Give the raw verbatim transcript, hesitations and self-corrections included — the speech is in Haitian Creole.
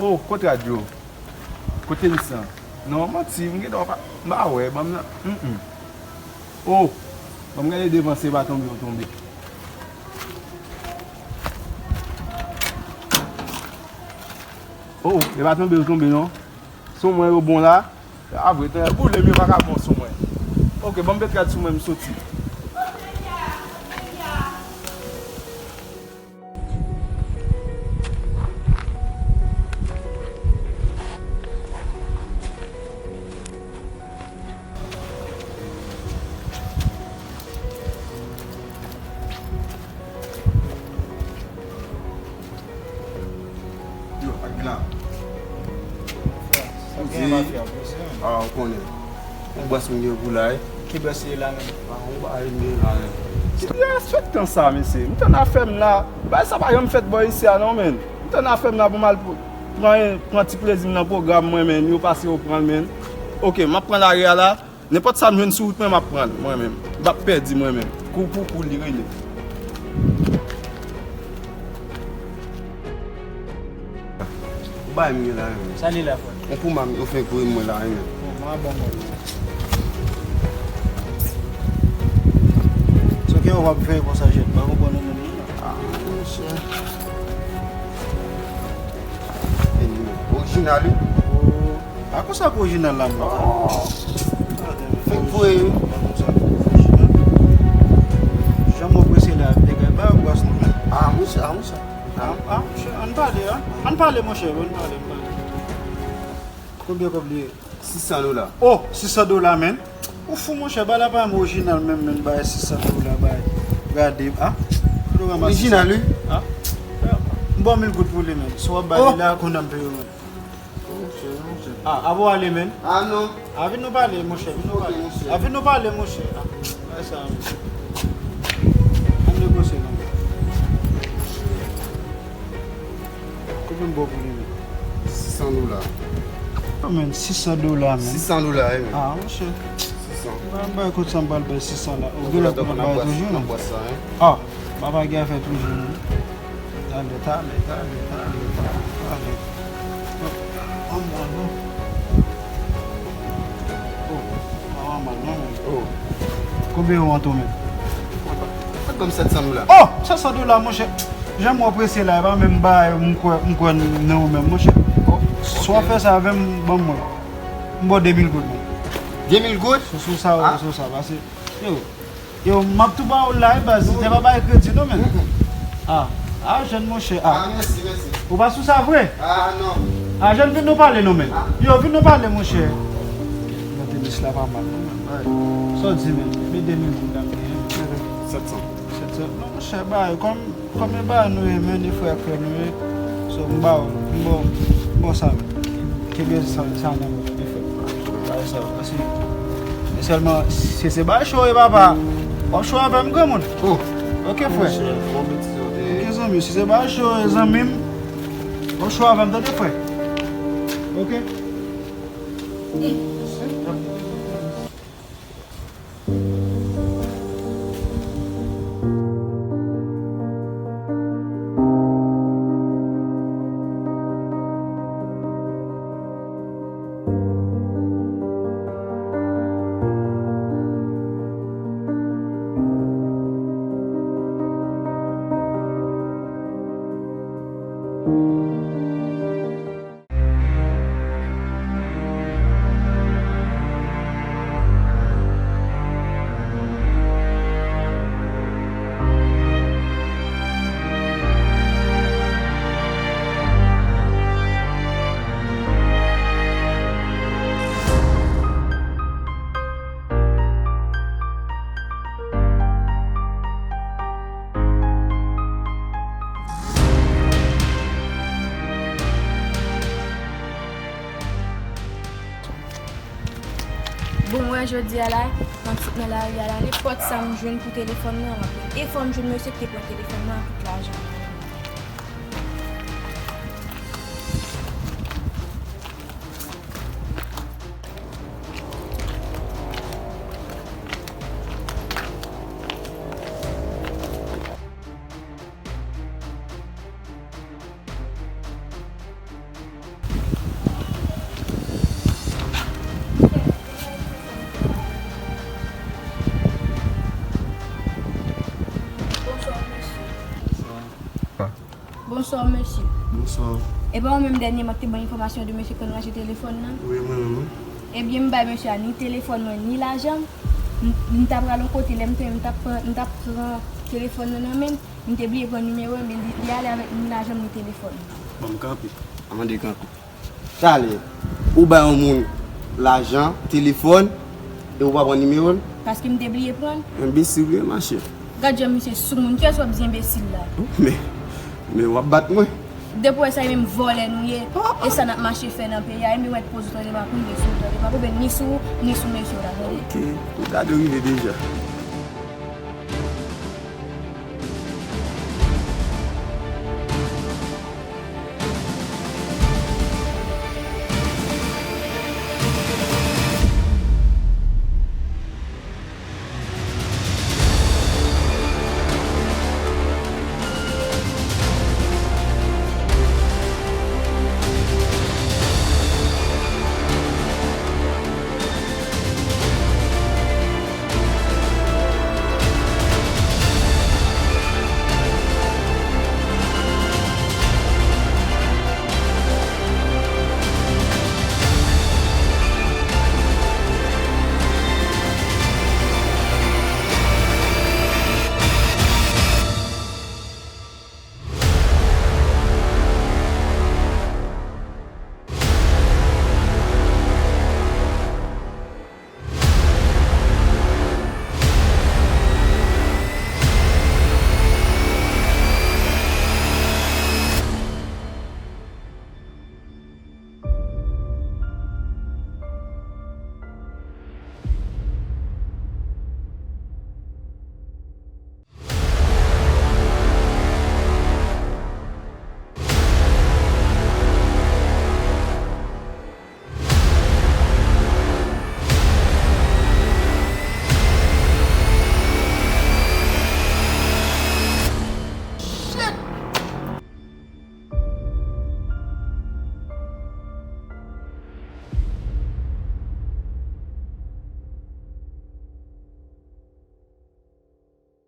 Oh, kot rad yo? Kote lis lan? Non, manti, m gentan pa, m pa wè, ban m nan. Mm, mm. Oh, ban m gade devan si e pa tonbe ou tonbe. Oh, e pa tonbe ou tonbe non. Sou mwen yo bon la. A vre, tan boule m yo pa ka bon sou mwen. Ok, ban m met rad sou mwen, m soti. Yo, ak la. Frè, sa gen pa fè a, mesye. Ah, ou konnen. Yon bòs m gen pou la, wi. Ki bòs li la menm? Ah, yon bagay m gen la, menm. Ki respèktan sa, mesye. M tann afè m la. Bagay sa pa janm fèt bò isi a, non, menm. M tann afè m la pou m al pr-, pran, pran ti plezi m nan pwogram mwen, menm. Yo pase, yo pran l, menm. Ok, m ap pran lari a la. Nenpòt sa m jwenn sou wout mwen, m ap pran l, mwen menm. M p ap pèdi mwen menm. Kou pou kou li rele. Ou bay m gen la, wi, menm. Sa li la, frè? On kou m, yo fenk voye mwen la, wi, menm. Bon, m a bon mwen. Sa ke w ap fè konsa, jèt, pa konprann ou menm, non. Ah, monchè. Orijinal, wi. Oh. A konsa k orijinal la, mwen. Oh. Fèk voye, wi. Jan mwen prese la, te gen ba bwès non, men. Ah, monchè, ah, monchè. Ah, ah, monchè, ann pale, an. Ann pale, monchè, ann pale, ann pale. Konbyen kòb li ye? Sis san dola. Oh, sis san dola, men. Ou fou, monchè, ba la pa m orijinal menm, men, bay sis san dola, bay. Gade, ah. Orijinal, wi. Ah. M ba w mil goud pou li, men. Si w ap ba li la, konn ap peye w, men. Ah, abo ale, men. Ah, non. Ah, vin nou pale, monchè, vin nou pale. Ah, vin nou pale, monchè. Ah, sa, men. Ann negosye, non. Konbyen m ba w pou li, men? Sis san dola. Ah, men, sis san dola, men. Sis san dola, wi, men. Ah, monchè. Sis san. Ba m bay kòb sa m pral bay sis san la. Ou gen lòt pou n ap bay toujou, non? Ah, papa gen afè toujou, non. Talè, talè, talè, talè, talè, talè. Oh, oh, oh, oh. Oh, pa mal non, men. Oh. Konbyen yo an tou, men? Fèk ban m sèt san dola. Oh, sèt san dola, monchè. Jan mwen prese la, e pa menm bagay, m kwè, m kwè nan ou menm, monchè. Oh, si w ap fè sa avè m, ban m wè. M ba w de mil goud, men. De mil goud? Sou, sou sa, sou sa, pase, yo. Yo, m ap tou ba w la, wi, baz. Li te pa bay kredi, non, men. Mm, mm. Ah, ah, jèn monchè, ah. Ah, mèsi, mèsi. Ou pa sou sa vre? Ah, non. Ah, jèn, vin nou pale, non, men. Ah. Yo, vin nou pale, monchè. Nan tenis la pa mal, non, men. Sa w di, men? Men de mil goud la, men. Sèt san. Sèt san. Non, monchè, bay, kòm Kòm e ba nou ye, men, de frè ak frè nou ye. So, m ba w, m ba w, m ba w sa, men. Kenbe sa, sa nan men w, de frè. Bay sa, pase. Men sèlman, si se bay cho ye, papa, w ap cho avè m, granmoun. Oh. Ok, frè. Monchè, bon betiz ou te ye. Ok, zanmi, si se bay cho ye, zanmi m, w ap cho avè m, tande, frè. Ok? Bon, mwen jodi a la, m ap fout nan lari a la, nenpòt sa m jwenn pou telefòn nan, m ap jwenn. E fò m jwenn mesye ki te pran telefòn nan ak tout lajan an. Bonswa, mesye. Bonswa. E pa ou menm dènyèman ki te ban enfòmasyon de mesye k konn rache telefòn nan? Wi, mwen menm, wi. Ebyen, m bay mesye a ni telefòn mwen, ni lajan m. M, m ta pral yon kote, lè m te, m t ap pran, m t ap pran telefòn nan nan men l, m te bliye pran nimewo l, men li, li ale avèk ni lajan m, ni telefòn. Ban m kanpe. An mande kanpe. Talè, ou bay yon moun lajan, telefòn, e ou pa pran nimewo l? Paske m te bliye pran l. Enbesil ou ye, machè. Gad jan misye soumoun, kiyès w ap di enbesil la? Men, men w ap bat mwen. Depi w wè sa, e menm vòlè nou ye. E sa n ap mache fè nan peyi a, e m mèt poze w tande m ap rive sou ou, tande m ap rive ni sou ou, ni sou mesye w la, tande. Ok, ou ta dwe rive deja.